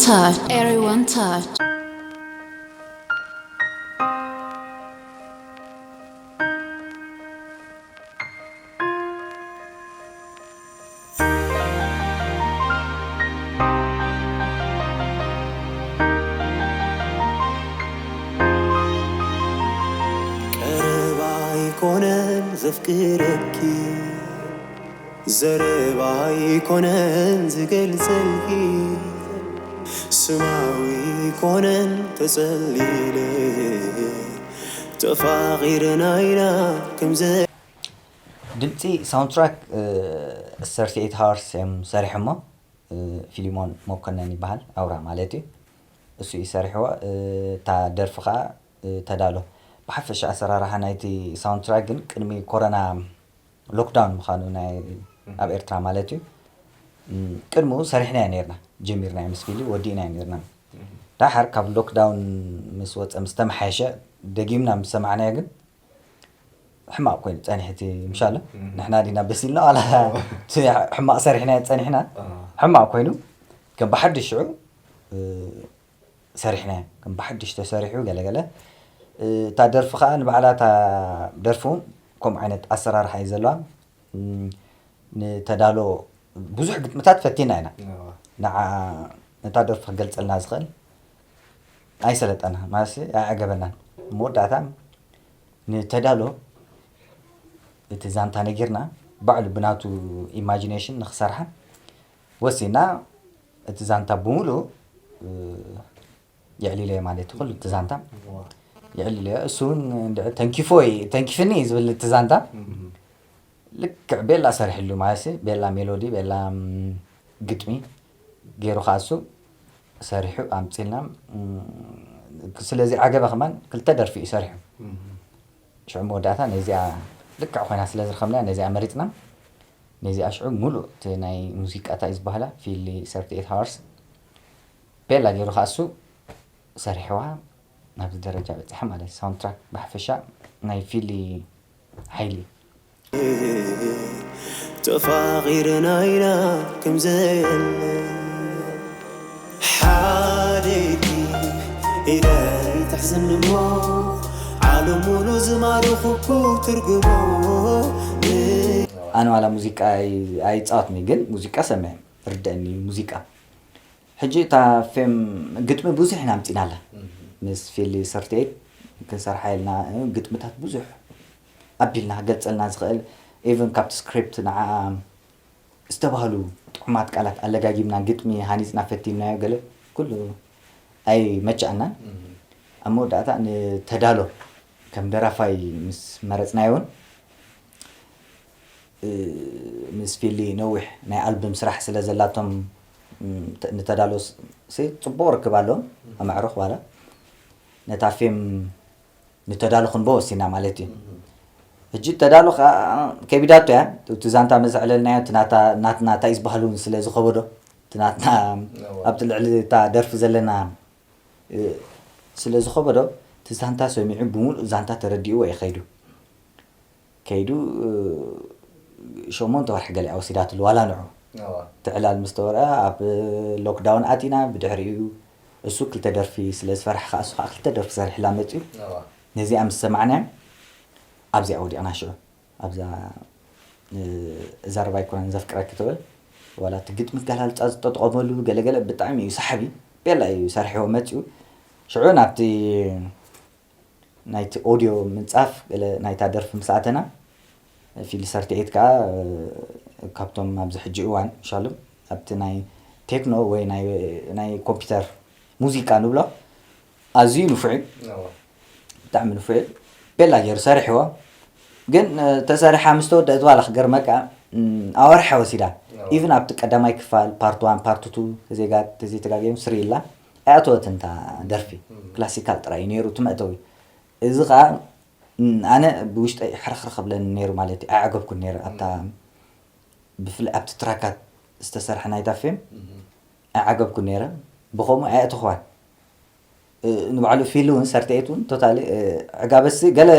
Touch, everyone touch. ቀረባ ኣይኮነን ዘፍቅረኪ፣ ዘረባ ኣይኮነን ዝገልጸልኪ፣ ስማዊ ኣይኮነን ተጸሊለ፣ ተፋቒርና ኢና ከምዘ ድምፂ ሳውንትራክ ሰርቲ ኤይት ሃወርስ እዮም ሰሪሖሞ። ፊሊሞን መኮነን ይበሃል፣ ኣውራ ማለት እዩ። እሱ እዩ ሰሪሕዎ። እታ ደርፊ ከዓ ተዳሎ። ብሓፈሻ ኣሰራርሓ ናይቲ ሳውንትራክ ግን ቅድሚ ኮረና ሎክዳውን ምዃኑ ናይ ኣብ ኤርትራ ማለት እዩ። ቅድምኡ ሰሪሕናዮ ነርና፣ ጀሚርናዮ ምስ ፊሊ ወዲእናዮ ነርና። ዳሓር ካብ ሎክዳውን ምስ ወፀ ምስ ተመሓየሸ ደጊምና ምስ ሰማዕናዮ ግን ሕማቕ ኮይኑ ፀኒሑ እቲ ምሻሎ። ንሕና ዲና በሲልና ዋላ እቲ ሕማቕ ሰሪሕናዮ ፀኒሕና ሕማቕ ኮይኑ ከም ብሓድሽ ሽዑ ሰሪሕናዮ ከም ብሓድሽ ተሰሪሑ ገለገለ። እታ ደርፊ ከዓ ንባዕላ እታ ደርፊ እውን ከምኡ ዓይነት ኣሰራርሓ እዩ ዘለዋ። ንተዳሎ ብዙሕ ግጥምታት ፈቲና ኢና። ንዓ ነታ ደርፊ ክገልፀልና ዝኽእል ኣይሰለጠና ማለት ኣዕገበናን። መወዳእታ ንተዳሎ እቲ ዛንታ ነጊርና ባዕሉ ብናቱ ኢማጂኔሽን ንክሰርሓ ወሲና። እቲ ዛንታ ብምሉእ የዕሊለዮ ማለት እዩ። ኩሉ እቲ ዛንታ የዕሊለዮ። እሱ እውን እንድዒ ተንኪፎ እዩ፣ ተንኪፍኒ እዩ ዝብል እቲ ዛንታ። ልክዕ ቤላ ሰሪሕሉ ማለት እዩ። ቤላ ሜሎዲ፣ ቤላ ም፣ ግጥሚ ገይሩ ከዓ እሱ ሰሪሑ ኣምፂልና። ም፣ ስለዚ ዓገበ ከማን ክልተ ደርፊ እዩ ሰሪሑ። ሽዑ መወዳእታ ነዚኣ ልክዕ ኮይና ስለ ዝረኸብናያ ነዚኣ መሪፅና። ነዚኣ ሽዑ ሙሉእ እቲ ናይ ሙዚቃ እንታይ እዩ ዝበሃላ ፊሊ ሰርቲ ኤይት ሃወርስ ቤላ ገይሩ ከዓ እሱ ሰሪሕዋ ናብዚ ደረጃ በፂሓ ማለት እዩ። ሳውንድ ትራክ ብሓፈሻ ናይ ፊሊ ሓይሊ እዩ። ተፋቒርና ኢና ከምዘየለ ሓደ ኢድኪ ኢደይ ትሕዝኒ እሞ ዓለም ሙሉ ዝማርኹኩ ትርጉሞ ኣነ ዋላ ሙዚቃ ኣይ- ኣይፃወትኒ ግን ሙዚቃ ሰምዕ ርደአኒ እዩ ሙዚቃ። ሕጂ እታ ፌም ግጥሚ ብዙሕ ኢና ኣምፂናላ ምስ ፊሊ ሰርቲኤት ክንሰርሓ ኢልና ግጥምታት ብዙሕ ኣቢልና ክገልፀልና ዝኽእል ኢቨን ካብቲ ስክሪፕት ንዓ ዝተባህሉ ጥዑማት ቃላት ኣለጋጊብና ግጥሚ ሃኒፅና ፈቲንናዮ ገለ ኩሉ ኣይመቸኣናን። ኣብ መወዳእታ ንተዳሎ ከም ደራፋይ ምስ መረፅናዮ እውን ምስ ፊሊ ነዊሕ ናይ ኣልበም ስራሕ ስለ ዘላቶም ንተዳሎ ጽቡቕ ርክብ ኣለዎም ኣማዕሩኽ ዋላ ነታ ፌም ንተዳሎ ክንቦ ወሲና ማለት እዩ። ሕጂ ተዳሎ ከዓ ከቢዳቶ እያ እቲ ዛንታ መዘዕለልናዮ እቲ ናትና እንታይ ዝበሃሉ ስለ ዝኸበዶ እቲ ናትና ኣብቲ ልዕሊ እታ ደርፊ ዘለና ስለ ዝኸበዶ እቲ ዛንታ ሰሚዑ ብምሉእ ዛንታ ተረዲእዎ እዩ ከይዱ። ከይዱ ሸሞንተ ወርሒ ገሊኣ ወሲዳትሉ ዋላ ንዑ እቲ ዕላል ምስ ተወርአ ኣብ ሎክዳውን ኣቲና ብድሕሪኡ እሱ ክልተ ደርፊ ስለ ዝፈርሐ ከዓ እሱ ከዓ ክልተ ደርፊ ሰሪሕላ መፅዩ ነዚኣ ምስ ሰማዕናዮ ኣብዚኣ ወዲቕና ሽዑ ኣብዛ እዛ ርባ ኣይኮነን ዘፍቅረኪ ትብል ዋላ እቲ ግጥሚ ኣገላልፃ ዝተጠቐመሉ ገለገለ ብጣዕሚ እዩ ሰሓቢ ቤላ እዩ ሰሪሕዎ መፅዩ ሽዑ ናብቲ ናይቲ ኦድዮ ምንፃፍ ገለ ናይታ ደርፊ ምስ ኣተና ፊሊ ሰርቲኤት ከዓ ካብቶም ኣብዚ ሕጂ እዋን ምሻሎም ኣብቲ ናይ ቴክኖ ወይ ናይ ኮምፒውተር ሙዚቃ ንብሎ ኣዝዩ ንፉዕ እዩ። ብጣዕሚ ንፉዕ እዩ። ቤላ ገይሩ ሰሪሕዎ። ግን ተሰሪሓ ምስ ተወደአት ዋላ ክገርመካ ኣዋርሕ ወሲዳ። ኢቭን ኣብቲ ቀዳማይ ክፋል ፓርት ዋን ፓርት ቱ ተዘይተጋግዮም ስሪ ኢላ ኣይኣተወትን እታ ደርፊ። ክላሲካል ጥራይ እዩ ነይሩ እቲ መእተዊ። እዚ ከዓ ኣነ ብውሽጠይ ሕርኽርኽ ብለኒ ነይሩ ማለት እዩ። ኣይዓገብኩን ነይረ ኣብታ ብፍላይ ኣብቲ ትራካት ዝተሰርሐ ናይታ ፌም ኣይዓገብኩን ነይረ። ብኸምኡ ኣየእተኽዋን። ንባዕሉ ፊል እውን ሰርተኤት እውን ቶታሊ ዕጋበሲ ገለ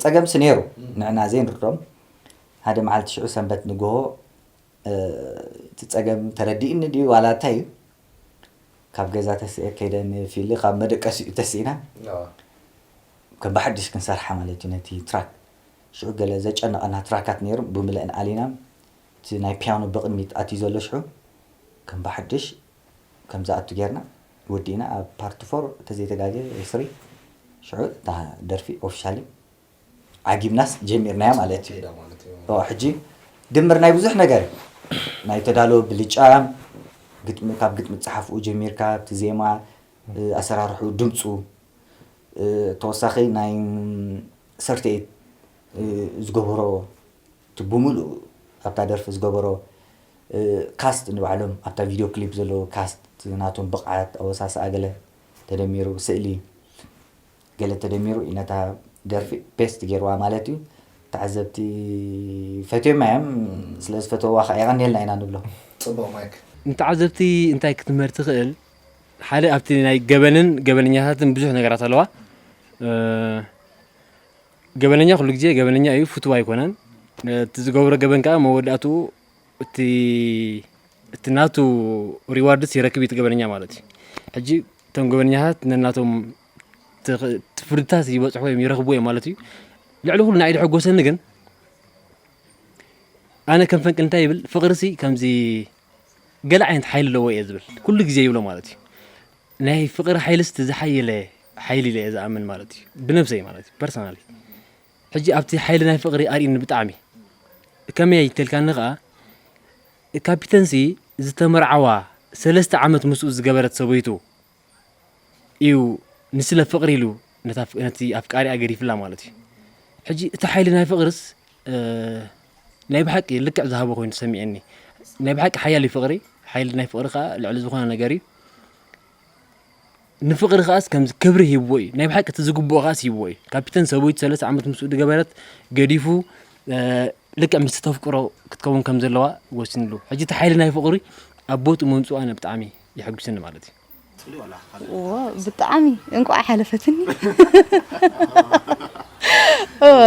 ፀገምሲ ነይሩ ንዕና ዘይንርዶም ሓደ መዓልቲ ሽዑ ሰንበት ንግሆ እቲ ፀገም ተረዲእኒ ድዩ ዋላ እንታይ እዩ ካብ ገዛ ተስኤ ከይደ ንፊሊ ካብ መደቀሲኡ ተስኢና ከም ብሓድሽ ክንሰርሓ ማለት እዩ። ነቲ ትራክ ሽዑ ገለ ዘጨነቐና ትራካት ነይሩ፣ ብምልእን ኣሊና እቲ ናይ ፒያኖ ብቕድሚት ኣትዩ ዘሎ ሽዑ ከም ብሓድሽ ከም ዝኣቱ ጌርና ወዲእና። ኣብ ፓርት ፎር ተዘይተጋገ ስሪ ሽዑ እታ ደርፊ ኦፊሻሊ ዓጊብናስ ጀሚርናያ ማለት እዩ። ሕጂ ድምር ናይ ብዙሕ ነገር ናይ ተዳሎ ብልጫ፣ ግጥሚ፣ ካብ ግጥሚ ጸሓፍኡ ጀሚርካ ኣብቲ ዜማ፣ ኣሰራርሑ፣ ድምፁ፣ ተወሳኺ ናይ ሰርቲኤት ዝገበሮ እቲ ብምሉእ ኣብታ ደርፊ ዝገበሮ ካስት ንባዕሎም ኣብታ ቪድዮ ክሊፕ ዘለዎ ካስት ናቶም ብቕዓት ኣወሳስኣ ገለ ተደሚሩ ስእሊ ገለ ተደሚሩ እዩ ነታ ደርፊ ቤስት ገይርዋ ማለት እዩ። ተዓዘብቲ ፈትዮማ እዮም። ስለ ዝፈተውዋ ከዓ የቐንየልና ኢና ንብሎ። ጽቡቕ ማይክ። ንተዓዘብቲ እንታይ ክትምህር ትኽእል? ሓደ ኣብቲ ናይ ገበንን ገበነኛታትን ብዙሕ ነገራት ኣለዋ። ገበነኛ ኩሉ ግዜ ገበነኛ እዩ፣ ፍቱው ኣይኮነን። እቲ ዝገብሮ ገበን ከዓ መወዳእትኡ እቲ እቲ ናቱ ሪዋርድስ ይረክብ እዩ እቲ ገበነኛ ማለት እዩ። ሕጂ እቶም ገበነኛታት ነናቶም ፍርድታት ይበፅሑ ወይም ይረክቡ እዮም ማለት እዩ። ልዕሊ ኩሉ ንዓይ ድሐጎሰኒ ግን ኣነ ከም ፈንቅል እንታይ ይብል ፍቅርሲ ከምዚ ገለ ዓይነት ሓይሊ ኣለዎ እየ ዝብል ኩሉ ግዜ ይብሎ ማለት እዩ። ናይ ፍቅሪ ሓይልስ እቲ ዝሓየለ ሓይሊ ኢለ እየ ዝኣምን ማለት እዩ ብነብሰይ ማለት እዩ ፐርሰናሊ። ሕጂ ኣብቲ ሓይሊ ናይ ፍቕሪ ኣርእዩኒ ብጣዕሚ። ከመይ ተልካኒ ኸኣ፣ ካፒተንሲ ዝተመርዓዋ ሰለስተ ዓመት ምስኡ ዝገበረት ሰበይቱ እዩ ንስለ ፍቕሪ ኢሉ ነታ ነቲ ኣፍቃሪኣ ገዲፍላ ማለት እዩ። ሕጂ እቲ ሓይሊ ናይ ፍቕርስ ናይ ብሓቂ ልክዕ ዝሃቦ ኮይኑ ተሰሚዑኒ። ናይ ብሓቂ ሓያል እዩ ፍቕሪ፣ ሓይሊ ናይ ፍቕሪ ኸኣ ልዕሊ ዝኾነ ነገር እዩ። ንፍቕሪ ከኣስ ከምዚ ክብሪ ሂብዎ እዩ። ናይ ብሓቂ እቲ ዝግብኦ ከኣስ ሂብዎ እዩ። ካፒተን ሰበይቱ ሰለስተ ዓመት ምስኡ ዝገበረት ገዲፉ ልክዕ ምስቲ ተፍቅሮ ክትከውን ከም ዘለዋ ወሲንሉ። ሕጂ እቲ ሓይሊ ናይ ፍቕሪ ኣብ ቦትኡ ምምፅኡ ኣነ ብጣዕሚ የሐጉስኒ ማለት እዩ። እዎ ብጣዕሚ እንቋዕ ሓለፈትኒ። እዎ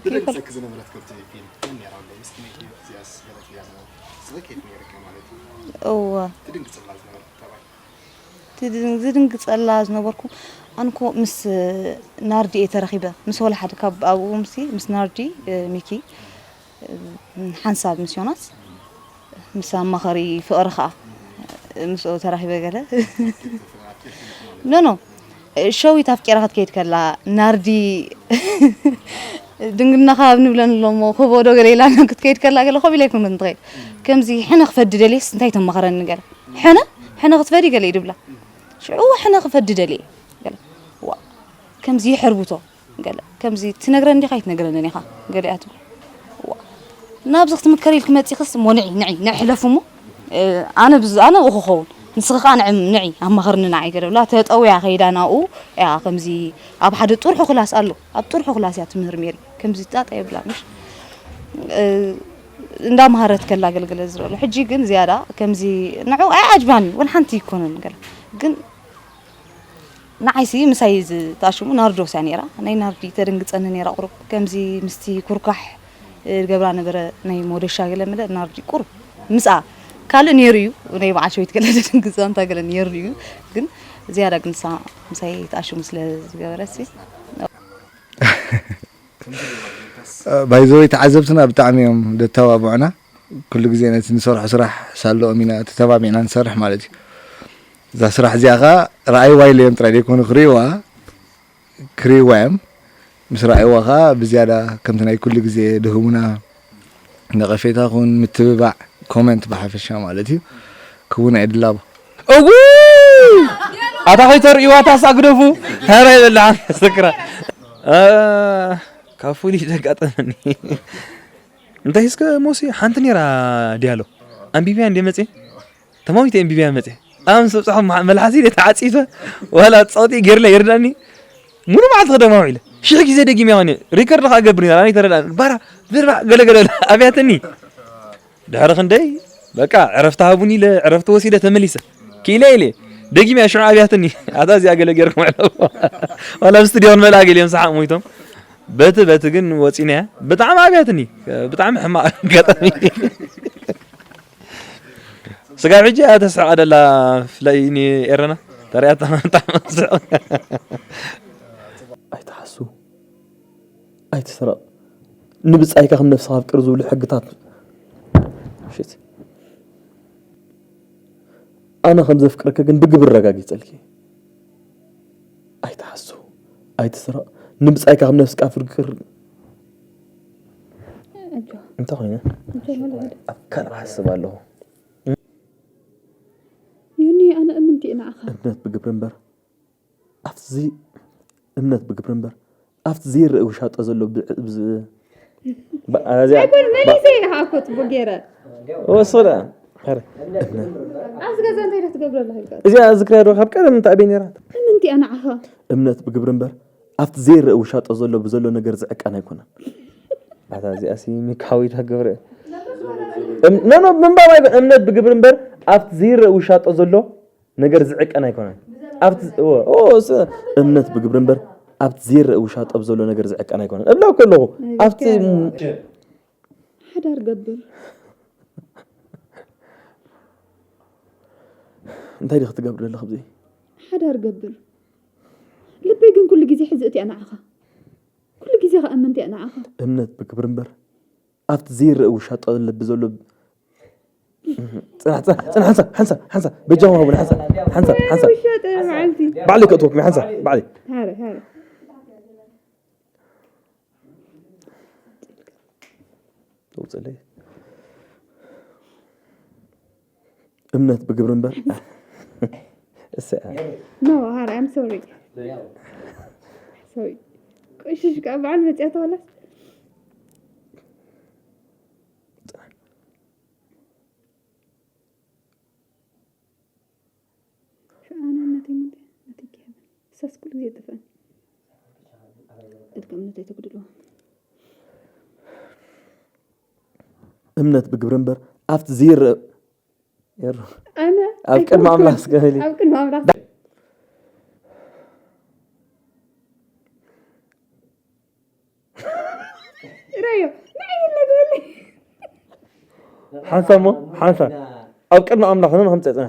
ትደንግፀኪ ዝነበረት ከምቲ ፊልም መን ነይራ ኣሎ ምስቲ መኪ እዚኣስ ገለ ትብያ ዝነበረት ስለ ኬፍ ነይርካ ማለት እዩ። እዎ ትድንግፅላ ዝነበረት ተባይ ዝድንግፀላ ዝነበርኩ ኣንኮ ምስ ናርዲ እየ ተረኺበ ምስ ወላ ሓደ ካብ ኣብኡ ምሲ ምስ ናርዲ ሚኪ ሓንሳብ ምስ ዮናስ ምስ ኣማኸሪ ፍቕሪ ከዓ ምስኡ ተራኺበ ገለ ኖ ኖ ሸዊት ኣፍቂራ ክትከይድ ከላ ናርዲ ድንግልናኻ ኣብ ንብለን ኣለሞ ክበዶ ገለ ኢላ ክትከይድ ከላ ገለ ኮብ ኢለ ኣይኮንኩን ትኸይድ ከምዚ ሕነ ክፈዲ ደልየስ እንታይ ተማኸረኒ ገለ ሕነ ሕነ ክትፈዲ ገለ ይድብላ ሽዑ ሕነ ክፈዲ ደልየ ገለ ዋ ከምዚ ይሕርብቶ ገለ ከምዚ ትነግረን ዲኻ ኣይትነግረንን ኢኻ ገሊኣ ትብል ዋ ናብዚ ክትምከር ኢልኪ መፂኽስ እሞ ንዒ ንዒ ንዒ ሕለፊ እሞ ኣነ ብዚ ኣነ ብኡ ክኸውን ንስኺ ከዓ ንዒ ንዒ ኣማኽርኒ ንዓይ ገለ ብላ ተጠውያ ከይዳ ናብኡ እያ ከምዚ ኣብ ሓደ ጥርሑ ክላስ ኣሎ ኣብ ጥርሑ ክላስ እያ ትምህር ሜሪ ከምዚ ጣጣ የብላ ምሽ እንዳምሃረት ከላ ገለገለ ዝበሉ ሕጂ ግን ዝያዳ ከምዚ ንዑ ኣይ ዓጅባን እዩ ወላ ሓንቲ ይኮነን ገለ ግን ንዓይሲ ምሳይ ዝተኣሽሙ ናርዶስ እያ ነይራ ናይ ናርዲ ተደንግፀኒ ነይራ ቁሩብ ከምዚ ምስቲ ኩርኳሕ ዝገብራ ነበረ ናይ ሞደሻ ገለ ምለ ናርዲ ቁሩብ ምስኣ ካልእ ነይሩ እዩ ናይ በዓል ሸዊት ገለ ተደንግፀ እንታ ገለ ነይሩ እዩ ግን ዝያዳ ግን ንሳ ምሳይ ተኣሽሙ ስለ ዝገበረሲ ባይዘወይ ተዓዘብትና ብጣዕሚ እዮም ደተባብዑና ኩሉ ግዜ ነቲ ንሰርሖ ስራሕ ሳለኦም ኢና ተተባቢዕና ንሰርሕ ማለት እዩ እዛ ስራሕ እዚኣ ከዓ ረኣይዋ ኢለዮም ጥራይ ዘይኮኑ ክርእይዋ ክርእይዋ እዮም ምስ ረኣይዋ ከዓ ብዝያዳ ከምቲ ናይ ኩሉ ግዜ ድህቡና ነቐፌታ ኹን ምትብባዕ ኮመንት ብሓፈሻ ማለት እዩ ክውን ኣየድላቦ እው ኣታ ከይተርእይዋ ታሳ ግደፉ ተራ ይበልዓ ስክራ ካብ ፍሉይ ዘጋጠመኒ እንታይ እስከ ሞሲ ሓንቲ ነራ ዲያሎ ኣንቢብያ እንደ መፅእ ተማዊተ ኣንቢብያ መፅእ ኣም ስብፅሖ መልሓሲ ደ ተዓፂፈ ዋላ ፀቕጢ ገይርላ ይርዳኒ ሙሉ መዓልቲ ክደማ ውዒለ ሽሕ ግዜ ደጊም ያሆኒ ሪከርድ ከዓ ገብር ነራ ኣነ ተረዳ ባራ ብርባዕ ገለገለ ኣብያተኒ ድሕሪ ክንደይ በቃ ዕረፍቲ ሃቡኒ ኢለ ዕረፍቲ ወሲደ ተመሊሰ ክኢለ ኢለ ደጊም እያ ሽዑ ኣብያትኒ ኣታ እዚኣ ገለ ገይርኩም ዕለዋ ዋላ ኣብ ስቱድዮ ክንመልኣ ገሊኦም ሰሓቕ ሞይቶም በቲ በቲ ግን ወፂና እያ ብጣዕሚ ኣብያትኒ ብጣዕሚ ሕማቕ ኣጋጣሚ ስጋብ ሕጂ እያ ተስሕቕ ኣደላ ፍላይ ኤረና ርያታ መጣ መስል። ኣይትሓሱ፣ ኣይትስረቕ፣ ንብጻይካ ከም ነፍስኻ ኣፍቅር ዝብሉ ሕግታት። ሽት። ኣነ ከም ዘፍቅረኪ ግን ብግብሪ ረጋጊጸልኪ። ኣይትሓሱ፣ ኣይትስረቕ፣ ንብጻይካ ከም ነፍስካ ኣፍቅር። እንታይ ኮይነ? ኣካል ክሓስብ ኣለኹ። ዮኒ፣ ኣነ እምንቲ እየ ንዓኻ። እምነት ብግብሪ እምበር ኣብቲ እምነት ብግብሪ እምበር ኣብቲ ዘይረአ ውሻጠ ዘሎ ብ- ብዝ- ብ- ኣዚኣ- ኣይኮን፣ መሊሰ ኢኻ እኮ ጽቡቅ ገይረ። ወስዳ። ኸረ። ኣብዚ ገዛ እንታይ ኢኻ ትገብረላ ኢልካ? እዚኣ ዝክርያ ዶ ካብ ቀደም እንታይ ኣበይ ነይራ? እምንቲ እየ ንዓኻ። እምነት ብግብሪ እምበር ኣብቲ ዘይረአ ውሻጠ ዘሎ ብዘሎ ነገር ዝዕቀን ኣይኮነን። ኣታ እዚኣ ሲ ሚካዊት ገብረ እም- ኖ ኖ ምንባብ ኣይኮን። እምነት ብግብሪ እምበር ኣብቲ ዘይረአ ውሻጠ ዘሎ ነገር ዝዕቀን ኣይኮነን። ኣብቲ እወ፣ ኦ፣ እስ- እምነት ብግብሪ እምበር ኣብቲ ዘይረአ ውሻጠ ብዘሎ ነገር ዝዕቀን ኣይኮነን እብላ እኮ ኣለኹ። ኣብቲ ሓዳር ገብር። እንታይ ዲኺ ትገብሪ ዘለኺ ኣብዚ? ሓዳር ገብር። ልበይ ግን ኩሉ ግዜ ሕዚ እቲኣ ንዓኻ። ኩሉ ግዜ ከኣ እምንቲ እያ ንዓኻ። እምነት ብግብሪ እምበር ኣብቲ ዘይረአ ውሻጠ ልቢ ዘሎ። ጽናሕ፣ ጽናሕ፣ ጽናሕ፣ ሓንሳ፣ ሓንሳ፣ ሓንሳ፣ በጃኹም ሃቡኒ፣ ሓንሳ፣ ሓንሳ፣ ሓንሳ። ውሻጠ መዓልቲ። ባዕለይ ከእትወኩም፣ ሓንሳ፣ ባዕለይ። ሃረ፣ ሃረ። ተውፅለይ። እምነት ብግብሪ እምበር። እሰ- No, ሃረ፣ I'm sorry. Sorry. ቆሽሽ ከዓ በዓል መፅያ ተዋላስ። ኣነ እናተይ ምንታይ ናተይ ክህበን እሳስ ኩሉ ግዜ ይጥፍአን። እድገ እምነት ኣይተጉድልዎ። እምነት ብግብሪ እምበር ኣብቲ ዘይረአ የሩ። ኣነ ኣብ ቅድሚ ኣይኮንኩን። ኣምላኽ እስከ በሊ። ኣብ ቅድሚ ኣምላኽ። ራዮ፣ ንዓይ የለ ግበለይ። ሓንሳ እሞ፣ ሓንሳ። ኣብ ቅድሚ ኣምላኽ ነን ከም ጸጽና።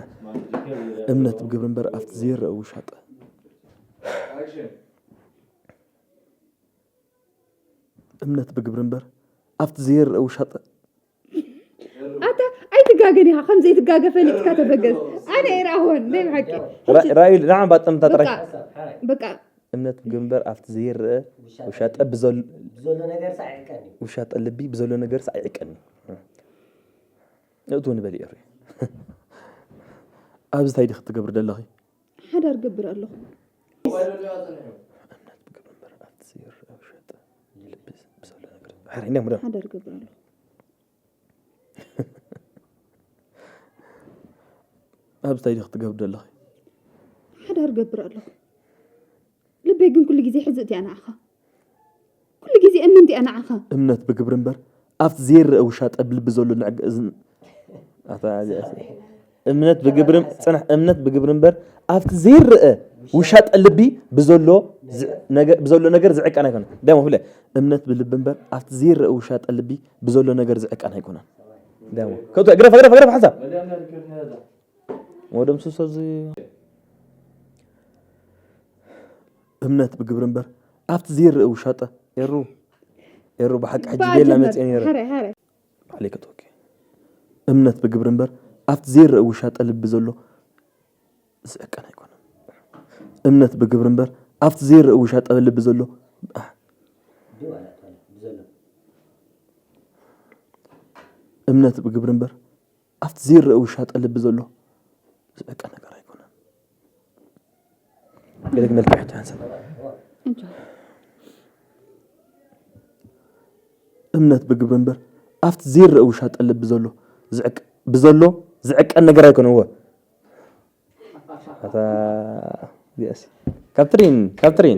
እምነት ብግብሪ እምበር ኣብቲ ዘይረአ ውሻጠ። እምነት ብግብሪ እምበር ኣብቲ ዘይረአ ውሻጠ። ኣታ ኣይትጋገን ኢኻ፣ ከም ዘይትጋገ ፈሊጥካ ተበገስ። ኣነ ኣይረኣኽዎን፣ ናይ ብሓቂ። ራ- ራእዩ ንዓ ባጠምታ ጥራይ። በቃ፣ በቃ። እምነት ብግብሪ እምበር ኣብቲ ዘይረአ ውሻጠ ብዘል- ብዘሎ ነገር ሳዕ ይዕቀን እዩ። ውሻጠ ልቢ ብዘሎ ነገር ሳዕ ይዕቀን እዩ። እቱ ንበል እዩ። ኣብዚ እንታይ ዲኺ ትገብሪ ደለኺ? ሓዳር ገብር ኣለኹ። እምነት ብግብሪ እምበር ኣብቲ ዘይረአ ውሻጠ ልቢ ብዘሎ ነገር። ሓረ፣ እንዲያ ሙዳ። ሓዳር ገብር ኣለኹ። ኣብዚ እንታይ ዲኺ ትገብሪ ዘለኺ? ሓዳር ገብር ኣለኹ። ልበይ ግን ኩሉ ግዜ ሕዝእቲ እያ ንዓኻ። ኩሉ ግዜ እምንቲ እያ ንዓኻ። እምነት ብግብሪ እምበር ኣብቲ ዘይረአ ውሻጠ ብልቢ ዘሎ ንዕገ- እዝን-፣ ኣታ እዚኣ ሲ-፣ እምነት ብግብሪ ጽናሕ፣ እምነት ብግብሪ እምበር ኣብቲ ዘይረአ ውሻጠ ልቢ ብዘሎ ዝ-፣ ነገ-፣ ብዘሎ ነገር ዝዕቀን ኣይኮነን። ደሞ ፍለ እምነት ብልቢ እምበር ኣብቲ ዘይረአ ውሻጠ ልቢ ብዘሎ ነገር ዝዕቀን ኣይኮነን። ደሞ ከቶ ግረፍ፣ ግረፍ፣ ግረፍ ሓንሳብ። ወደም ሱስ ኣብዚ እምነት ብግብሪ እምበር ኣብቲ ዘይረአ ውሻጠ። ኤሩ፣ ኤሩ ብሓቂ ሕጂ ባጀመር። ቤላ መጽኤ ነይረ። ሓረ፣ ሓረ። ባዕለይ ከተወኪ። እምነት ብግብሪ እምበር ኣብቲ ዘይረአ ውሻጠ ልቢ ዘሎ ዝዕቀን ኣይኮነን። እምነት ብግብሪ እምበር ኣብቲ ዘይረአ ውሻጠ ልቢ ዘሎ። እምነት ብግብሪ እምበር ኣብቲ ዘይረአ ውሻጠ ልቢ ዘሎ ዝዕቀን ነገር ኣይኮነን። ገለ ግመል ትሕቲ ሓንሳብ። እንጆ። እምነት ብግብሪ እምበር ኣብቲ ዘይረአ ውሻጠ ልቢ ዘሎ ዝዕቀ-፣ ብዘሎ ዝዕቀን ነገር ኣይኮነን። እወ። ኣታ ዲያሲ። ካብ ትሪን፣ ካብ ትሪን።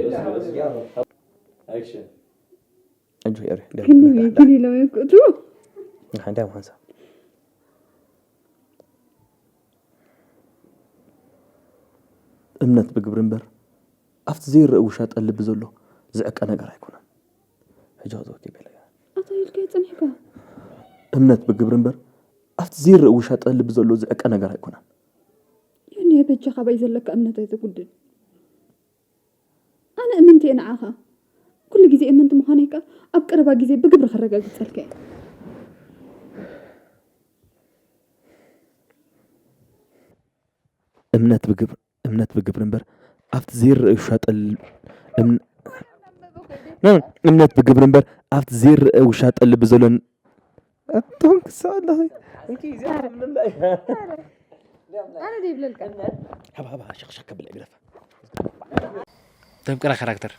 ኣጆ ኤሪ፣ ደም ክንደይ ነካ፣ ግን ኢሎም ይክእቱ። ንሓ፣ እንታይ ምዃን ሰብ? እምነት ብግብሪ እምበር ኣብቲ ዘይረአ ውሻጠ ልቢ ዘሎ ዝዕቀ ነገር ኣይኮነን። ሕጂ ክትወኪ ቤላ። ኣታ ኢልካ ጸኒሕካ። እምነት ብግብሪ እምበር ኣብቲ ዘይረአ ውሻጠ ልቢ ዘሎ ዝዕቀ ነገር ኣይኮነን። ዮኒ፣ በጃኻ ባይ ዘለካ እምነት ኣይተጉድል። ኣነ እምንቲ እየ ንዓኻ። ኩሉ ግዜ እምንቲ ምዃነይ ከኣ ኣብ ቀረባ ግዜ ብግብሪ ከረጋግጸልካ እየ። እምነት ብግብሪ እምነት ብግብሪ እምበር ኣብቲ ዘይረአ ውሻጠ ል- እም- ኖ፣ እምነት ብግብሪ እምበር ኣብቲ ዘይረአ ውሻጠ ልቢ ዘሎን ኣቶም ክሳለኺ ኣነ ዶ ይብለልካ? ሃባ ሃባ ሸክሸክ ከብል ግደፋ ተፍቅራ ካራክተር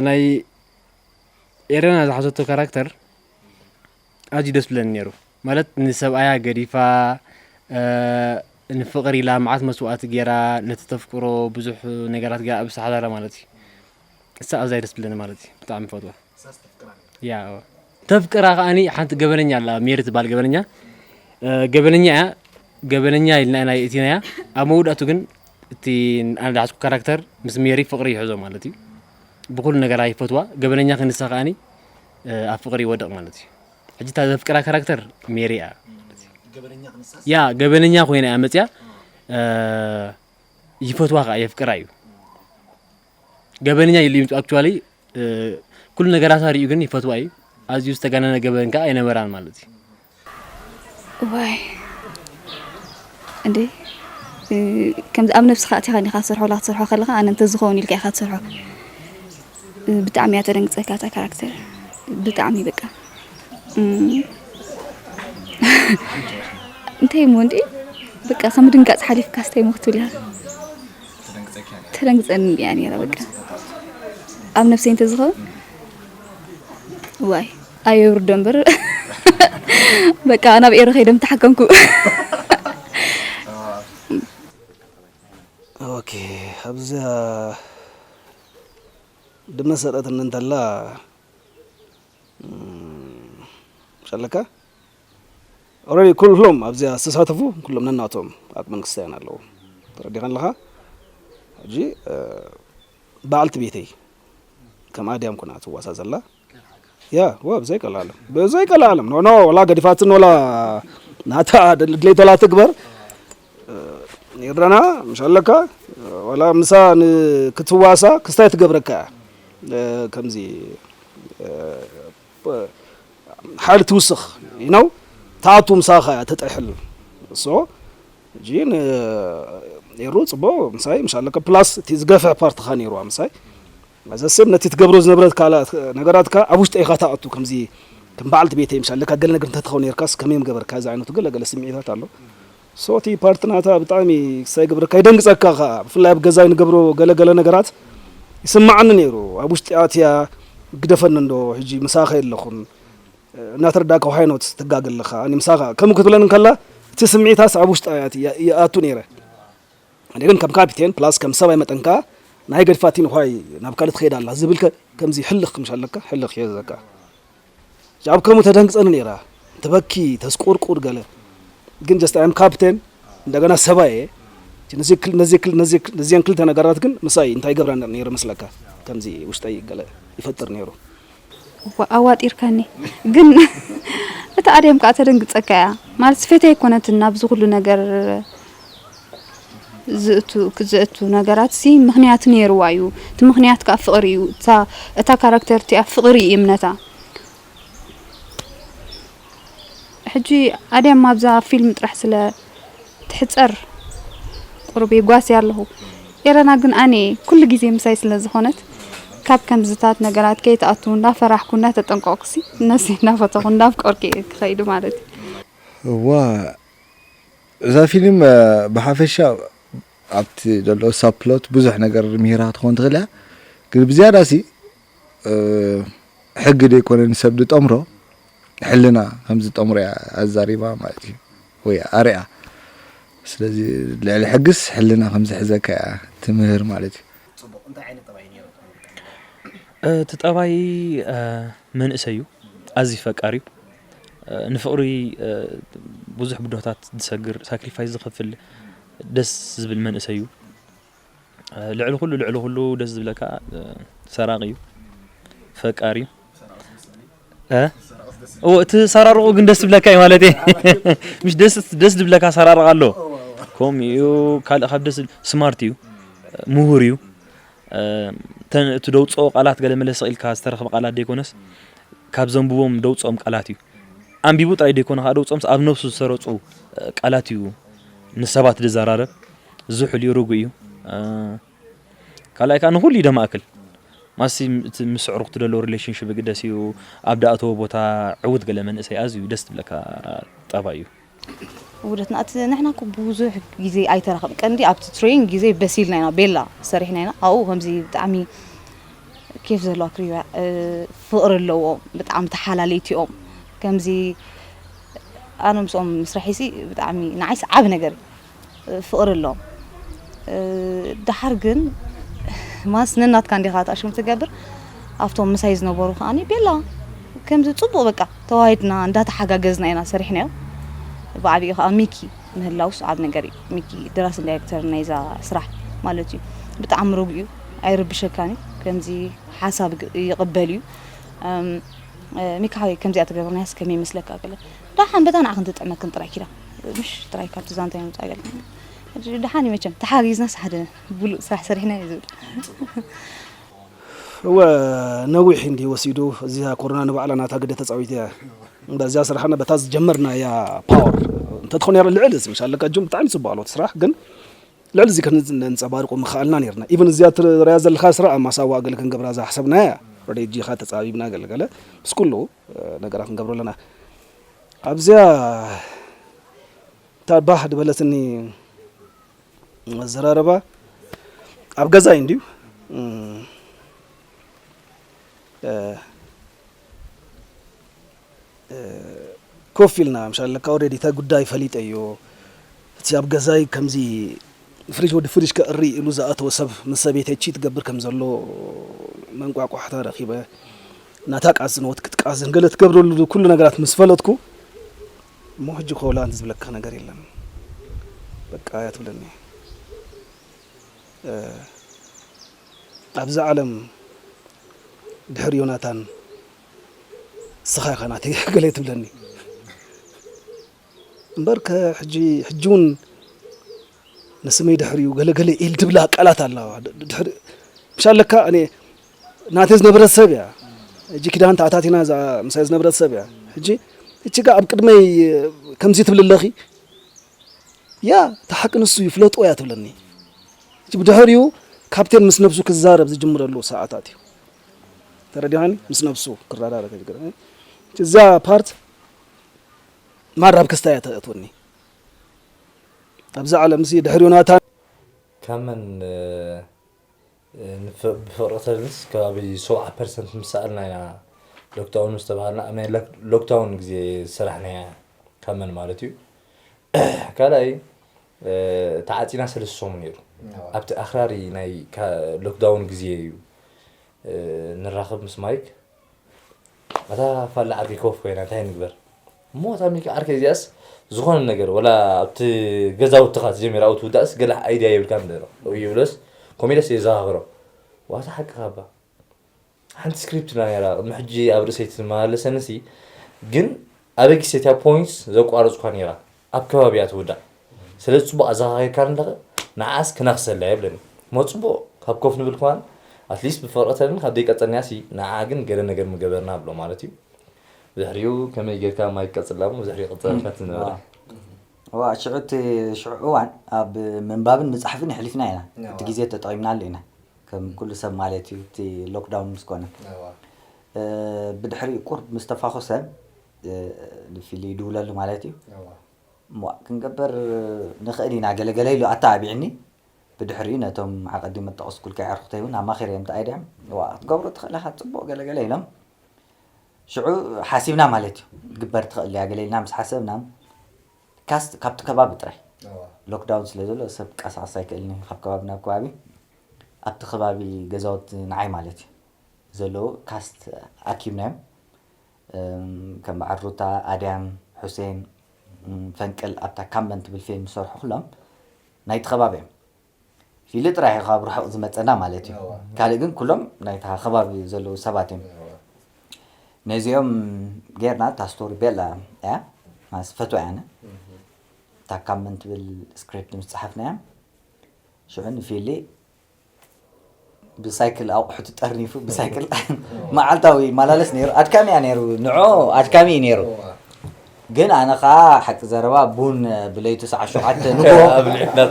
ናይ ኤረና ዝሓዘቶ ካራክተር ኣዝዩ ደስ ብለኒ ነይሩ። ማለት ንሰብኣያ ገዲፋ ንፍቕሪ ኢላ መዓት መስዋእቲ ገይራ ነቲ ተፍቅሮ ብዙሕ ነገራት ገይራ ኣብ ዝሓዘላ ማለት እዩ። እሳ ኣብዛ ደስ ብለኒ ማለት እዩ። ብጣዕሚ ፈትዋ ያ ተፍቅራ ከዓኒ ሓንቲ ገበነኛ ኣላ ሜሪ ትበሃል ገበነኛ ገበነኛ እያ ገበነኛ ኢልና ኢና የእቲናያ ኣብ መወዳእቱ ግን እቲ ኣነ ዝሓዝኩ ካራክተር ምስ ሜሪ ፍቕሪ ይሕዞ ማለት እዩ ብኩሉ ነገራ ይፈትዋ ገበነኛ ክንሳ ከዓኒ ኣብ ፍቕሪ ይወድቕ ማለት እዩ ሕጂ እታ ዘፍቅራ ካራክተር ሜሪ እያ ያ ገበነኛ ኮይና እያ መፅያ ይፈትዋ ከዓ የፍቅራ እዩ ገበነኛ ኢሉ ይምፅእ actually ኩሉ ነገራታ ሪኡ ግን ይፈትዋ እዩ ኣዝዩ ዝተጋነነ ገበን ከዓ ኣይነበራን ማለት እዩ ዋይ እንዴ ከምዚ ኣብ ነብስኻ ኣቲኻ ዲኻ ትሰርሖ ላ ክትሰርሖ ከለኻ ኣነ እንተዝኸውን ኢልካ ኢኻ ትሰርሖ ብጣዕሚ እያ ተደንግፀካ እታ ካራክተር ብጣዕሚ በቃ እንታይ እሞ እንዴ በቃ ከም ድንጋፅ ሓሊፍካ ስታይ ሞ ክትብል ኢኻ ተደንግፀኒ እያ ነይራ በቃ ኣብ ነብሰይ እንተዝኸውን ዋይ ኣየውርዶ እምበር በቃ ናብ ኤረ ከይደ ምተሓከምኩ ኦኬ ኣብዚኣ ድመ ሰረትኒ እንተላ ሸለካ ኦረዲ ኩሎም ኣብዚኣ ዝተሳተፉ ኩሎም ነናቶም ኣቅምን ክስታያን ኣለዎም ተረዲኻ ኣለኻ ሕጂ በዓልቲ ቤተይ ከም ኣድያም ኩና ትዋሳ ዘላ ያ ዋ ብዘይ ቀላለም ብዘይ ቀላለም ኖ ኖ ወላ ገዲፋትን ወላ ናታ ድሌት ወላ ትግበር ይረና ምሻለካ ወላ ምሳ ክትዋሳ ክስታይ ትገብረካ ከምዚ ሓይሊ ትውስኽ ነው ተኣቱ ምሳኻ ተጠሕል ሶ እጂ ኤሩ ፅቡቅ ምሳይ ምሻለካ ፕላስ እቲ ዝገፍሕ ፓርትኻ ነይሩ ምሳይ ዘሴም ነቲ ትገብሮ ዝነበረት ነገራትካ ኣብ ውሽጢ ኢኻ ተኣቱ ከምዚ ከም በዓልቲ ቤተይ ምሻለካ ገለ ነገር እንተትኸውን ነርካስ ከመይ ምገበርካ እዚ ዓይነቱ ገለ ገለ ስምዒታት ኣሎ ሶ እቲ ፓርት ናታ ብጣዕሚ ክሳይ ግብረካ ይደንግፀካ ከዓ ብፍላይ ኣብ ገዛይ ንገብሮ ገለ ገለ ነገራት ይስማዓኒ ነይሩ ኣብ ውሽጢ ኣትያ ግደፈኒ እንዶ ሕጂ ምሳኸ የለኹን እናተረዳእካ why not ትጋገ ኣለኻ ኣነ ምሳኻ ከምኡ ክትብለኒ እንከላ እቲ ስምዒታስ ኣብ ውሽጢ ኣያ ይኣቱ ነይረ ኣነ ግን ከም ካፒቴን plus ከም ሰብኣይ መጠን ከኣ ናይ ገድፋቲን why ናብ ካልእ ትኸይድ ኣላ ዝብል ከምዚ ሕልኽ ምሽ ኣለካ ሕልኽ እየ ዘካ ኣብ ከምኡ ተደንግጸኒ ነይራ ትበኪ ተስቁርቁር ገለ ግን just I am captain እንደገና ሰብኣይ እየ ነዚን ክልተ ነገራት ግን ምሳይ እንታይ ይገብራ ነይረ መስለካ ከምዚ ውሽጠይ ገለ ይፈጥር ነይሩ ኣዋጢርካኒ ግን እታ ኣድያም ከዓ ተደንግፀካ እያ ማለት ፈተይ ኣይኮነትን ናብዚ ኩሉ ነገር ዘእቱ ነገራት ሲ ምክንያት ነይርዋ እዩ እቲ ምክንያት ከዓ ፍቅሪ እዩ እታ ካራክተር እቲኣ ፍቅሪ እዩ እምነታ ሕጂ ኣድያም ኣብዛ ፊልም ጥራሕ ስለ ትሕፀር ቁሩብ የጓስያ ኣለኹ ኤረና ግን ኣነ ኩሉ ግዜ ምሳይ ስለ ዝኾነት ካብ ከምዝታት ነገራት ከይትኣቱ እንዳፈራሕኩ እንዳተጠንቀቕኩሲ ነፍሰይ እንዳፈተኹ እንዳፍቀርኩ እየ ክኸይድ ማለት እዩ እዋ እዛ ፊልም ብሓፈሻ ኣብቲ ዘሎ ሳፕሎት ብዙሕ ነገር ምሂራ ትኾን ትኽእል እያ ግን ብዝያዳ ሲ ሕጊ ደይኮነ ንሰብ ዝጠምሮ ሕልና ከም ዝጠምሮ እያ ኣዛሪባ ማለት እዩ ወይ ኣርያ ስለዚ ልዕሊ ሕግስ ሕልና ከም ዝሕዘካ እያ ትምህር ማለት እዩ እቲ ጠባይ መንእሰይ እዩ ኣዝዩ ፈቃር እዩ ንፍቅሪ ብዙሕ ብድሆታት ዝሰግር ሳክሪፋይስ ዝኸፍል ደስ ዝብል መንእሰይ እዩ ልዕሊ ኩሉ ልዕሊ ኩሉ ደስ ዝብለካ ሰራቂ እዩ፣ ፈቃሪ እዩ። እ? ኦ፣ እቲ ሰራርቑ ግን ደስ ዝብለካ እዩ ማለት እዩ። ምሽ ደስ ደስ ዝብለካ ሰራርቕ ኣሎ። ከምኡ እዩ። ካልእ ካብ ደስ ስማርት እዩ፣ ምሁር እዩ። እቲ ደውፅኦ ቃላት ገለ መለስ ኢልካ ዝተረኽበ ቃላት ዘይኮነስ ካብ ዘንብቦም ደውፅኦም ቃላት እዩ። ኣንቢቡ ጥራይ ዘይኮነ ከዓ ደውፅኦምስ ኣብ ነብሱ ዝሰረፁ ቃላት እዩ ንሰባት ዝዘራረብ። ዝሑል እዩ፣ ርጉእ እዩ። ካልኣይ ከዓ ንኹሉ እዩ ደማእክል። ማሲ እቲ ምስ ኣዕሩኽቱ ዘሎ ሪሌሽንሽፕ ግደስ እዩ። ኣብ ደኣተዎ ቦታ ዕውት ገለ መንእሰይ ኣዝዩ ደስ ትብለካ ጠባይ እዩ። ውደትና እቲ ንሕና እኮ ብዙሕ ግዜ ኣይተራኸብን። ቀንዲ ኣብቲ ትሬኒንግ ግዜ በሲልና ኢና፣ ቤላ ሰሪሕና ኢና። ኣብኡ ከምዚ ብጣዕሚ ኬፍ ዘለዋ ክሪባ፣ እ፣ ፍቕሪ ኣለዎም፣ ብጣዕሚ ተሓላለይቲ እዮም። ከምዚ ኣነ ምስኦም ምስራሕሲ ብጣዕሚ ንዓይስ ዓቢ ነገር እዩ። ፍቕሪ ኣለዎም። እ፣ ደሓር ግን ማስ ነናትካ እንዲኻ ተኣሽም ትገብር። ኣብቶም ምሳይ ዝነበሩ ከኣኒ ቤላ ከምዚ ጽቡቕ በቃ ተዋሂድና እንዳተሓጋገዝና ኢና ሰሪሕናዮ። ብዓቢኡ ከኣ ሚኪ ምህላውስ ዓቢ ነገር እዩ። ሚኪ ድራስን ዳይሬክተር ናይዛ ስራሕ ማለት እዩ። ብጣዕሚ ርጉእ እዩ፣ ኣይርብሸካን እዩ። ከምዚ ሓሳብ ግ-፣ ይቕበል እዩ። እም፣ እ፣ ሚካ ሓወይ ከምዚኣ ተገብርናያስ ከመይ ይመስለካ? ገለ ደሓን በታ ንዓ ክንትጥዕመክን ጥራይ ኪዳ ምሽ ጥራይ ካብቲ ዛንታ የምጻ ገለ። ሕጂ ደሓን እዩ መቸም ተሓጊዝናስ ሓደ ብሉጽ ስራሕ ሰሪሕና እዩ ዝብል። እወ፣ ነዊሕ እንዲ ወሲዱ። እዚኣ ኮሮና ንባዕላ ናታ ግደ ተጻዊት እያ። በዚያ ስራሕና በታ ዝጀመርናያ ፓወር እንተትኾን ነይራ ልዕሊ እዚ ምሻለካ ጁም ብጣዕሚ ጽቡቕ ኣለዎ እቲ ስራሕ፣ ግን ልዕሊ እዚ ከነንጸባርቆ ምኽኣልና ነይርና። ኢቨን እዚኣ ትረኣ ዘለኻ ስራሕ ኣብ ማሳዋ ገለ ክንገብራ ዝሓሰብናያ ሬዲ ኻ ተጻቢብና ገለ ገለ ምስ ኩሉ ነገራት ክንገብሮ ኣለና። ኣብዚኣ እታ ባህ ዝበለትኒ ኣዘራርባ ኣብ ገዛይ እንድዩ፣ እ፣ እ፣ ኮፍ ኢልና ምሻለካ ኦልሬዲ እታ ጉዳይ ፈሊጠዮ። እቲ ኣብ ገዛይ ከምዚ ፍሪጅ ወዲ ፍሪጅ ከእሪ ኢሉ ዝኣተወ ሰብ ምስ ሰበይተይ ቺት ትገብር ከም ዘሎ መንቋቋሕታ ረኺበ። ናታ ቃዝን ወትክት ቃዝን ገለ ትገብረሉ ኩሉ ነገራት ምስ ፈለጥኩ፣ እሞ ሕጂ ኮላ ዝብለካ ነገር የለን በቃ እያ ትብለኒ። እ፣ ኣብዚ ዓለም ድሕሪ ዮናታን ንስኻ ኢኻ ናተይ ገለ ትብለኒ። እምበርከ ሕጂ፣ ሕጂ እውን ንስመይ ድሕሪኡ ገለ ገለ ኢል ትብላ ቃላት ኣለዋ። ድ-፣ ድሕሪ፣ ምሽ ኣለካ፣ እኔ ናተይ ዝነበረት ሰብ እያ። ሕጂ ኪዳን ተኣታቲና እዛ ምሳይ ዝነበረት ሰብ እያ። ሕጂ፣ እቺ ጋ ኣብ ቅድመይ ከምዚ ትብል ኣለኺ፣ ያ፣ እቲ ሓቂ ንሱ ይፍለጦ እያ ትብለኒ። ሕጂ ብድሕሪኡ ካፕቴን ምስ ነብሱ ክዛረብ ዝጅምረሉ ሰዓታት እዩ። ተረዲኻኒ? ምስ ነብሱ ክረዳረብ ከጅግር። እዛ ፓርት ማራ ኣብ ክስታይ እያ ተእትወኒ። ኣብዚ ዓለም እዚ ድሕሪ ዮናታን ካብ መን፣ እ፣ እ፣ ንፍ-፣ ብፍቕሪ ተልንስ ከባቢ ሰብዓ ፐርሰንት ምስ ሰኣልና ኢና ሎክዳውን ምስ ተባሃልና፣ ኣብ ናይ ሎክ-፣ ሎክዳውን ግዜ ዝሰራሕናያ ካብ መን ማለት እዩ። ካልኣይ፣ እ፣ ተዓጺና ሰለስተ ሰሙን ነይሩ። እዋ። ኣብቲ ኣኽራሪ ናይ ካ-፣ ሎክዳውን ግዜ እዩ፣ እ፣ ንራኸብ ምስ ማይክ። ኣታ ፋላ ዓርከይ ኮፍ ኮይና እንታይ ንግበር? እሞ እታ ሚኪ ዓርከይ እዚኣስ ዝኾነ ነገር፣ ወላ ኣብቲ ገዛውትኻ ተጀሚራ ኣብ ትውዳእስ ገለ ኣይድያ የብልካን ዶ ይብለስ፣ ኮሜደስ የዘኻኽሮ። ዋታ ሓቅኻ እባ። ሓንቲ ስክሪፕት ኢና ነይራ፣ ቅድሚ ሕጂ ኣብ ርእሰይ ትመላለሰንሲ፣ ግን ኣበጊስ እቲኣ ፖይንትስ ዘቋረጽኳ ነይራ፣ ኣብ ከባቢያ ትውዳእ። ስለዚ ጽቡቕ ኣዘኻኺርካኒ ኣለኸ፣ ንዓኣስ ክነኽሰላ እየ ይብለኒ። እሞ ጽቡቕ፣ ካብ ኮፍ ንብል ከማን፣ ኣትሊስት ብፍቕሪ ተልን ካብ ዘይቀጸልናሲ፣ ንዓ ግን ገለ ነገር ምገበርና ብሎ ማለት እዩ። ብድሕሪኡ ከመይ ጌርካ ማይ ቀጽላ እሞ ብድሕሪኡ ቀጽላልካ ትነበረ። ዋ፣ ሽዑ እቲ ሽዑ እዋን ኣብ ምንባብን ምጽሓፍን የሕሊፍና ኢና። እዋ። እቲ ግዜ ተጠቒምናሉ ኢና። ከም ኩሉ ሰብ ማለት እዩ፣ እቲ ሎክዳውን ምስ ኮነ። እዋ። እ፣ ብድሕሪኡ ቁርብ ምስ ተፋኾሰ፣ እ፣ ንፊሊ ይድውለሉ ማለት እዩ። እዋ። እሞ ክንገብር ንኽእል ኢና ገለገለ ኢሉ ኣተባቢዕኒ። ብድሕሪኡ ነቶም ኣቐዲመ ዝጠቐስኩልካ ኣዕሩኽተይ እውን ኣማኺረዮም፣ እንታይ ድዮም፣ "ዋ፣ ክትገብሮ ትኽእል ኢኻ፣ ጽቡቕ ገለገለ" ኢሎም። ሽዑ ሓሲብና ማለት እዩ፣ "ክትግበር ትኽእል እያ" ገለ ኢልና ምስ ሓሰብና፣ ካስት ካብቲ ከባቢ ጥራይ። እዋ። ሎክዳውን ስለ ዘሎ ሰብ ቀሳቐስ ኣይክእልን እዩ፣ ካብ ከባቢ ናብ ከባቢ። ኣብቲ ከባቢ ገዛውቲ ንዓይ ማለት እዩ ዘለዉ ካስት ኣኪብናዮም። እም፣ ከም በዓል ሩታ፣ ኣድያም፣ ሑሴን፣ እም፣ ፈንቅል ኣብታ ካምበን ትብል ፊልም ዝሰርሑ ኩሎም ናይቲ ከባቢ እዮም። ፊሊ ጥራሕ እዩ ካብ ርሑቕ ዝመፀና ማለት እዩ። ካልእ ግን ኩሎም ናይታ ከባቢ ዘለዉ ሰባት እዮም። ነዚኦም ጌርና እታ ስቶሪ ቤላ እያ ማለት ፈትዋ እያ። እታ ካብ መን ትብል ስክሪፕት ምስ ፀሓፍናያ ሽዑ ንፊሊ ብሳይክል ኣቑሑት ጠርኒፉ ብሳይክል መዓልታዊ ይመላለስ ነይሩ። ኣድካሚ እያ ነይሩ፣ ንዑ ኣድካሚ እዩ ነይሩ። ግን ኣነ ኸዓ ሓቂ ዘረባ ቡን ብለይቱ ሰዓት ሸውዓተ ንግሆ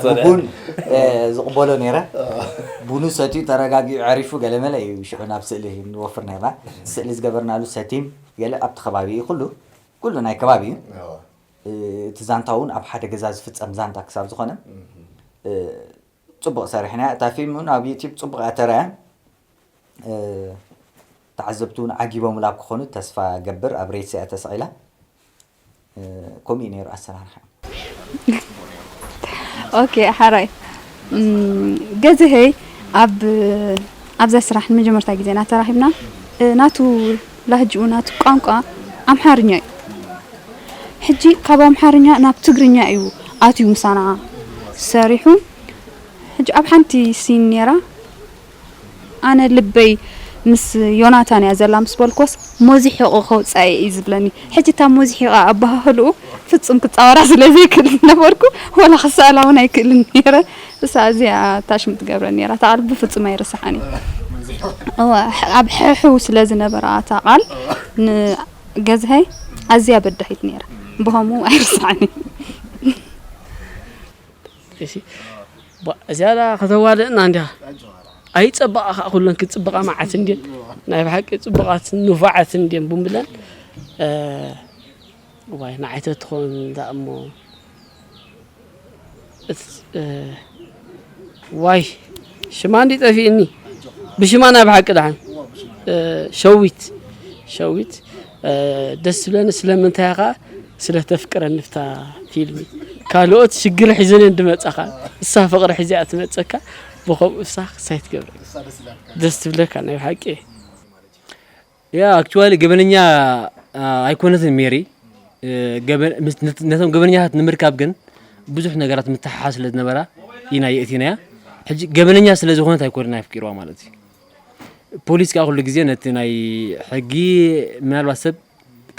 ብቡን ዝቕበሎ ነይረ። ቡኑ ሰትዩ ተረጋጊዑ ዕሪፉ ገለመለ እዩ ሽዑ ናብ ስእሊ ንወፍር ነይርና። ስእሊ ዝገበርናሉ ሰቲም ገለ ኣብቲ ከባቢ እዩ፣ ኩሉ ኩሉ ናይ ከባቢ እዩ። እቲ ዛንታ እውን ኣብ ሓደ ገዛ ዝፍፀም ዛንታ ክሳብ ዝኾነ ፅቡቕ ሰሪሕና። እታ ፊልም እውን ኣብ ዩቲብ ፅቡቕ እያ ተረያ። ተዓዘብቲ እውን ዓጊቦምላ ክኾኑ ተስፋ ገብር። ኣብ ሬድሲ እያ ተሰቒላ። ከምኡ እዩ ነይሩ ኣሰራርሓ። ኦኬ ሓራይ ገዝሀይ ኣብ ኣብዛ ስራሕ ንመጀመርታ ግዜ ኢና ተራኺብና። ናቱ ላህጅኡ ናቱ ቋንቋ ኣምሓርኛ እዩ። ሕጂ ካብ ኣምሓርኛ ናብ ትግርኛ እዩ ኣትዩ ምሳና ሰሪሑ። ሕጂ ኣብ ሓንቲ ሲን ነይራ ኣነ ልበይ ምስ ዮናታን እያ ዘላ ምስ በልኮስ ሞዚሒቑ ከውፃእ እዩ ዝብለኒ። ሕጂ እታ ሞዚሒቓ ኣበሃህልኡ ፍፁም ክፃወራ ስለ ዘይክእል ነበርኩ ወላ ክሰኣላ እውን ኣይክእልን ነይረ። እሳ እዚኣ ታሽም ትገብረ ነይራ። እታ ቃል ብፍፁም ኣይርስሓን እዩ። እወ፣ ኣብ ሕሕው ስለ ዝነበረ እታ ቃል ንገዝሀይ ኣዝያ በዳሂት ነይራ። ብኸምኡ ኣይርስሓን እዩ። እዚኣዳ ከተዋድእና እንዲኻ ኣይፀባቓ ከዓ ኩለን ክፅብቓ መዓት እንድን ናይ ብሓቂ ፅቡቓት ንፉዓት እንድን ብንብለን ዋይ ንዓይ ተትኾን ዳ እሞ ዋይ ሽማ እንዲ ጠፊእኒ ብሽማ ናይ ብሓቂ ደሓን ሸዊት ሸዊት ደስ ዝብለኒ ስለምንታይ ከዓ ስለ ተፍቅረኒ ብታ ፊልም ካልኦት ሽግር ሒዘን እየን ዝመፃኻ እሳ ፍቅሪ ሒዛ እያ ትመፀካ ብኸምኡ እሳ ክሳይ ትገብረ ደስ ትብለካ ናይ ብሓቂ ያ actually ገበነኛ ኣይኮነትን ሜሪ ነቶም ገበነኛታት ንምርካብ ግን ብዙሕ ነገራት ምትሓሓዝ ስለ ዝነበራ ኢና የእቲናያ ሕጂ ገበነኛ ስለ ዝኾነት ኣይኮነን ኣፍቂርዋ ማለት እዩ ፖሊስ ከዓ ኩሉ ግዜ ነቲ ናይ ሕጊ ምናልባት ሰብ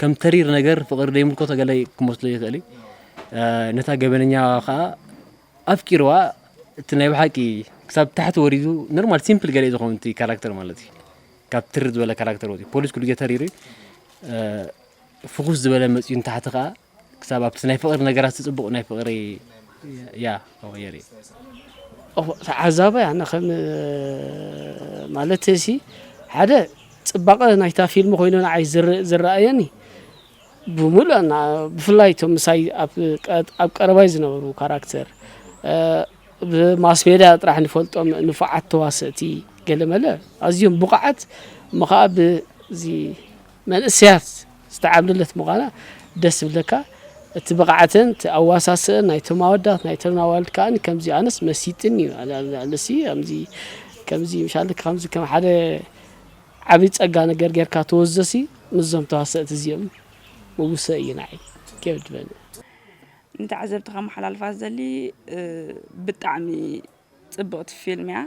ከም ተሪር ነገር ፍቅሪ ዘይምልከቶ ገለ ክመስሎ ይኽእል እዩ ነታ ገበነኛ ከዓ ኣፍቂርዋ እቲ ናይ ብሓቂ ክሳብ ታሕቲ ወሪዱ ኖርማል ሲምፕል ገለ ዝኸውን እቲ ካራክተር ማለት እዩ ካብ ትር ዝበለ ካራክተር ወፂ ፖሊስ ኩሉ ግዜ ተሪሩ ፍኹስ ዝበለ መፅኡ ንታሕቲ ከዓ ክሳብ ኣብቲ ናይ ፍቅሪ ነገራት ዝፅቡቅ ናይ ፍቅሪ ያ የርኢ ተዓዛባይ ኣነ ከም ማለት ሲ ሓደ ፅባቐ ናይታ ፊልም ኮይኑ ንዓይ ዝረኣየኒ ብምሉእ ብፍላይ እቶም ምሳይ ኣብ ቀረባይ ዝነበሩ ካራክተር ብማስሜድያ ጥራሕ ንፈልጦም ንፉዓት ተዋሰእቲ ገለመለ ኣዝዮም ብቑዓት እሞ ከዓ ብዚ መንእሰያት ዝተዓብለለት ምዃና ደስ ዝብለካ እቲ ብቕዓተን እቲ ኣዋሳስአን ናይቶም ኣወዳት ናይቶም ኣዋልድ ከዓ ከምዚ ኣነስ መሲጥን እዩ ኣነሲ ከምዚ ከምዚ ምሻለካ ከምዚ ከም ሓደ ዓብዪ ጸጋ ነገር ጌርካ ተወዘሲ ምስዞም ተዋሰእቲ እዚኦም ምውሰ እዩ ንዓይ ኬፍ ድበኒ። ንተዓዘብቲ ከመሓላልፋ ዝደሊ ብጣዕሚ ጽብቕቲ ፊልም እያ።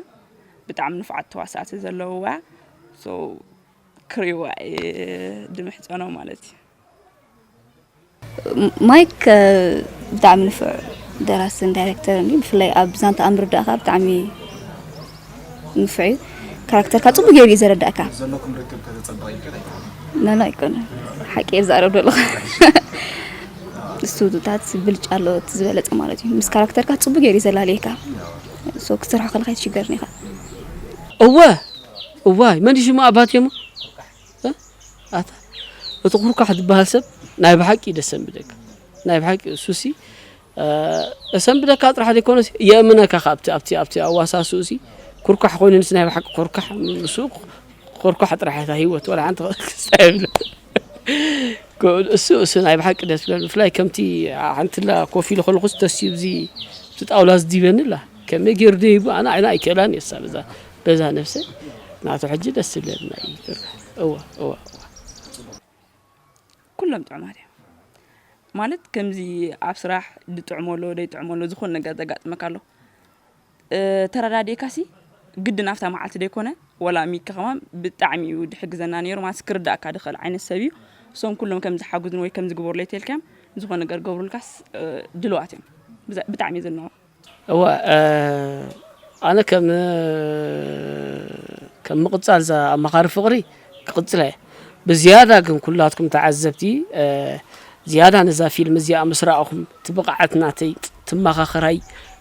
ብጣዕሚ ንፉዓት ተዋሳእቲ ዘለውዋ so ክሪእዋ እየ ድምሕጸኖ ማለት እዩ። ማይክ ብጣዕሚ ንፉዕ ደራስን ዳይሬክተርን እዩ። ብፍላይ ኣብ ዛንታ ኣምር ዳኣ ከዓ ብጣዕሚ ንፉዕ እዩ። ካራክተርካ ፅቡቅ ገይሩ እዩ ዘረዳእካ። ዘለኩም ርክብ ከተፀብቕ ይብል ኣይኮነን። ኖኖ ኣይኮነን። ሓቂ እየ ዝዛረብ ዘለኹ። እሱታት ብልጫ ኣሎ እቲ ዝበለፀ ማለት እዩ። ምስ ካራክተርካ ፅቡቅ ገይሩ እዩ ዘላልየካ። ሶ ክትሰርሖ ከለካ ኣይትሽገርን ኢኻ። እወ እዋይ መን ሽሙ ኣባቴሞ ኣታ እቲ ኩርኳሕ ዝበሃል ሰብ ናይ ብሓቂ ደሰንብደካ ናይ ብሓቂ እሱሲ እሰንብደካ ጥራሕ ዘይኮነስ የእምነካ ካብቲ ኣብቲ ኣብቲ ኣዋሳስኡ ሲ ኩርኳሕ ኮይኑ ንስ ናይ ብሓቂ ኩርኳሕ ምስኡ ኩርኳሕ ጥራሕ እታ ህይወት ወላ ሓንቲ ክስታይ የብለ እሱ እሱ ናይ ብሓቂ ደስ ብለኒ ብፍላይ ከምቲ ሓንትላ ኮፍ ኢሉ ከለኩስ ደስ እዩ ብዚ ብቲ ጣውላ ዝዲበኒ ላ ከመይ ገይሩ ደይቡ ኣነ ኣይና ኣይክእላን እየ ሳ በዛ በዛ ነብሰ ናቱ ሕጂ ደስ ዝብለኒ ናይ እዋ እዋ እዋ ኩሎም ጥዑማት እዮም ማለት ከምዚ ኣብ ስራሕ ድጥዕመሎ ደይጥዕመሎ ዝኾነ ነገር ዘጋጥመካ ኣሎ ተረዳዲእካሲ ግድን ኣብታ መዓልቲ ደይኮነ፣ ወላ ሚኪ ከማን ብጣዕሚ እዩ ድሕግዘና ነይሩ። ማለት ክርዳእካ ድኽእል ዓይነት ሰብ እዩ። እሶም ኩሎም ከም ዝሓግዙን ወይ ከም ዝግበሩለይ ተልካዮም ዝኾነ ነገር ገብሩልካስ ድልዋት እዮም። ብጣዕሚ እዩ ዝድንቖም። እወ ኣነ ከም ከም ምቕጻል እዛ ኣማኻሪ ፍቕሪ ክቕጽላ እየ። ብዝያዳ ግን ኩላትኩም ተዓዘብቲ ዝያዳ ነዛ ፊልም እዚኣ ምስ ረኣኹም እቲ ብቕዓት ናተይ፣ እቲ መኻኽራይ፣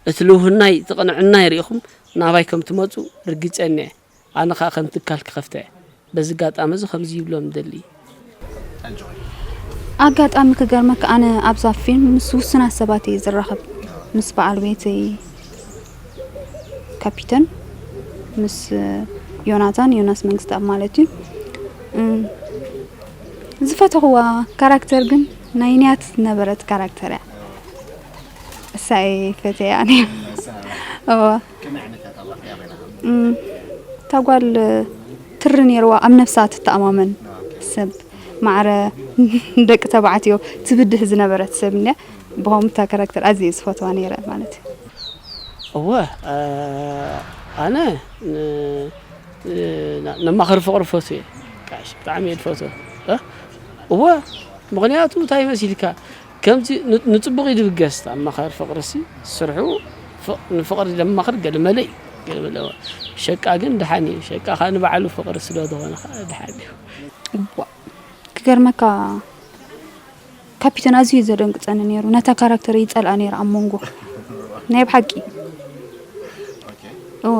እቲ ልውህናይ፣ እቲ ቅንዕናይ ርኢኹም ናባይ ከም ትመጹ ርግጸኛ እየ። ኣነ ኸኣ ከም ትካል ክኸፍታ እየ። በዚ ኣጋጣሚ እዚ ከምዚ ይብሎም ደሊ። ኣጋጣሚ ክገርመካ ኣነ ኣብዛ ፊልም ምስ ውሱናት ሰባት እየ ዝራኸብ፣ ምስ በዓል ቤተይ ካፒተን፣ ምስ ዮናታን፣ ዮናስ መንግስተኣብ ማለት እዩ። ዝፈተኽዋ ካራክተር ግን ናይ ንያት ዝነበረት ካራክተር እያ። እሳ እየ ፈተያ ኣነ። እዋ እታ ጓል ትሪ ነይርዋ ኣብ ነብሳ ትተኣማመን ሰብ ማዕረ ደቂ ተባዕትዮ ትብድህ ዝነበረት ሰብ እንድያ። ብኸምኡ እታ ካራክተር ኣዝየ ዝፈትዋ ነይረ ማለት እዩ። እወ ኣነ ነማኽር ፍቕሪ ፈትየ። ቃሽ ብጣዕሚ እየ ዝፈትዎ። እወ ምኽንያቱ እንታይ መሲልካ ከምዚ ንፅቡቕ እዩ ድብገስ ኣማኻሪ ፍቕሪ ሲ ስርሑ ንፍቕሪ ደማኽር ገለመለ እዩ። ገለመለ ሸቃ ግን ድሓን እዩ። ሸቃ ከዓ ንባዕሉ ፍቕሪ ስለ ዝኾነ ከዓ ድሓን እዩ። እቧ ክገርመካ ካፒተን ኣዝዩ ዘደንግጸኒ ነይሩ። ነታ ካራክተር ይጸልኣ ነይረ ኣብ መንጎ ናይ ብሓቂ እወ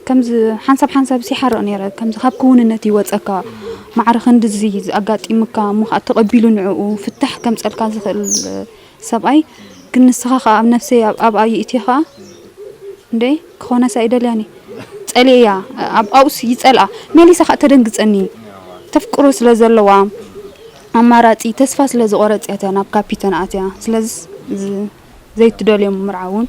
ከምዚ ሓንሳብ ሓንሳብ ሲሓርቕ ነይረ ከምዚ ካብ ክውንነት ይወጸካ ማዕረ ክንድዚ ኣጋጢሙካ እሞ ከዓ ተቐቢሉ ንዕኡ ፍታሕ ከምጸልካ ዝኽእል ሰብኣይ ግን ንስኻ ከዓ ኣብ ነፍሰይ ኣብኣ ይእትዮ ከዓ እንዴ ክኾነስ ኣይደልያን እየ ጸልየያ ኣብኣውስ ይጸልኣ ሜሊሳ ከዓ ተደንግጸኒ ተፍቅሮ ስለ ዘለዋ ኣማራጺ ተስፋ ስለ ዝቆረጽ እያ ናብ ካፒተን ኣትያ ስለዚ ዘይትደልዮም ምርዓውን